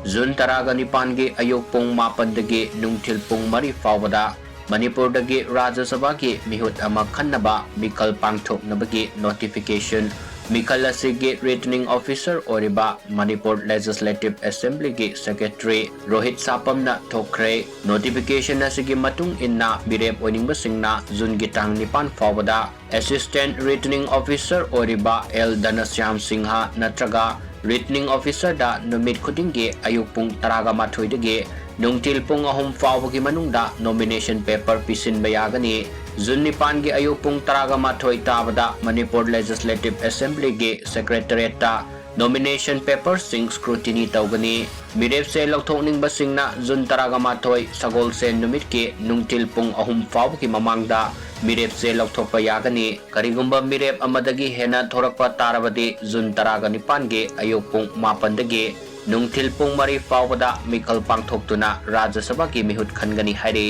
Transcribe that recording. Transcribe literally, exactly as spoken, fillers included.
June ꯇꯔꯥꯒ ꯅꯤꯄꯥꯟꯒꯤ ꯑꯌꯨꯛ ꯄꯨꯡ ꯃꯥꯄꯟꯗꯒꯤ ꯅꯨꯡꯊꯤꯜ ꯄꯨꯡ ꯃꯔꯤ ꯐꯥꯎꯕꯗ ꯃꯅꯤꯄꯨꯔꯗꯒꯤ ꯔꯥꯖ꯭ꯌ ꯁꯚꯥꯒꯤ ꯃꯤꯍꯨꯠ ꯑꯃ ꯈꯟꯅꯕ ꯃꯤꯈꯜ ꯄꯥꯡꯊꯣꯛꯅꯕꯒꯤ notification ꯃꯤꯈꯜ ꯑꯁꯤꯒꯤ returning officer ꯑꯣꯏꯔꯤꯕ ꯃꯅꯤꯄꯨꯔ Legislative Assemblyꯒꯤ Secretary ꯔꯣꯍꯤꯠ ꯁꯥꯄꯝꯅ ꯊꯣꯛꯈ꯭ꯔꯦ꯫ Notification ꯑꯁꯤꯒꯤ ꯃꯇꯨꯡ ꯏꯟꯅ ꯃꯤꯔꯦꯞ ꯑꯣꯏꯅꯤꯡꯕꯁꯤꯡꯅ ꯖꯨꯟꯒꯤ ꯇꯥꯡ ꯅꯤꯄꯥꯟ ꯐꯥꯎꯕꯗ Assistant Returning Officer ꯑꯣꯏꯔꯤꯕ ꯑꯦꯜ ꯙꯅꯁ꯭ꯌꯥꯝ ꯁꯤꯡꯍ ꯅꯠꯇ꯭ꯔꯒ returning officerꯗ ꯅꯨꯃꯤꯠ ꯈꯨꯗꯤꯡꯒꯤ ꯑꯌꯨꯛ ꯄꯨꯡ ꯇꯔꯥꯒ ꯃꯥꯊꯣꯏꯗꯒꯤ ꯅꯨꯡꯊꯤꯜ ꯄꯨꯡ ꯑꯍꯨꯝ ꯐꯥꯎꯕꯒꯤ ꯃꯅꯨꯡꯗ nomination paper ꯄꯤꯁꯤꯟꯕ ꯌꯥꯒꯅꯤ꯫ ꯖꯨꯟ ꯅꯤꯄꯥꯟꯒꯤ ꯑꯌꯨꯛ ꯄꯨꯡ ꯇꯔꯥꯒ ꯃꯥꯊꯣꯏ ꯇꯥꯕꯗ ꯃꯅꯤꯄꯨꯔ Legislative Assemblyꯒꯤ Secretariatꯇ nomination paperꯁꯤꯡ scrutiny ꯇꯧꯒꯅꯤ꯫ ꯃꯤꯔꯦꯞꯆꯦ ꯂꯧꯊꯣꯛꯅꯤꯡꯕꯁꯤꯡꯅ ꯖꯨꯟ ꯇꯔꯥꯒ ꯃꯥꯊꯣꯏ ꯁꯒꯣꯜꯁꯦꯟ ꯅꯨꯃꯤꯠꯀꯤ ꯅꯨꯡꯊꯤꯜ ꯄꯨꯡ ꯑꯍꯨꯝ ꯐꯥꯎꯕꯒꯤ ꯃꯃꯥꯡꯗ ꯃꯤꯔꯦꯞꯆꯦ ꯂꯧꯊꯣꯛꯄ ꯌꯥꯒꯅꯤ꯫ ꯀꯔꯤꯒꯨꯝꯕ ꯃꯤꯔꯦꯞ ꯑꯃꯗꯒꯤ ꯍꯦꯟꯅ ꯊꯣꯔꯛꯄ ꯇꯥꯔꯕꯗꯤ ꯖꯨꯟ ꯇꯔꯥꯒ ꯅꯤꯄꯥꯟꯒꯤ ꯑꯌꯨꯛ ꯄꯨꯡ ꯃꯥꯄꯟꯗꯒꯤ ꯅꯨꯡꯊꯤꯜ ꯄꯨꯡ ꯃꯔꯤ ꯐꯥꯎꯕꯗ ꯃꯤꯈꯜ ꯄꯥꯡꯊꯣꯛꯇꯨꯅ ꯔꯥꯖ꯭ꯌ ꯁꯚꯥꯒꯤ ꯃꯤꯍꯨꯠ ꯈꯟꯒꯅꯤ ꯍꯥꯏꯔꯤ꯫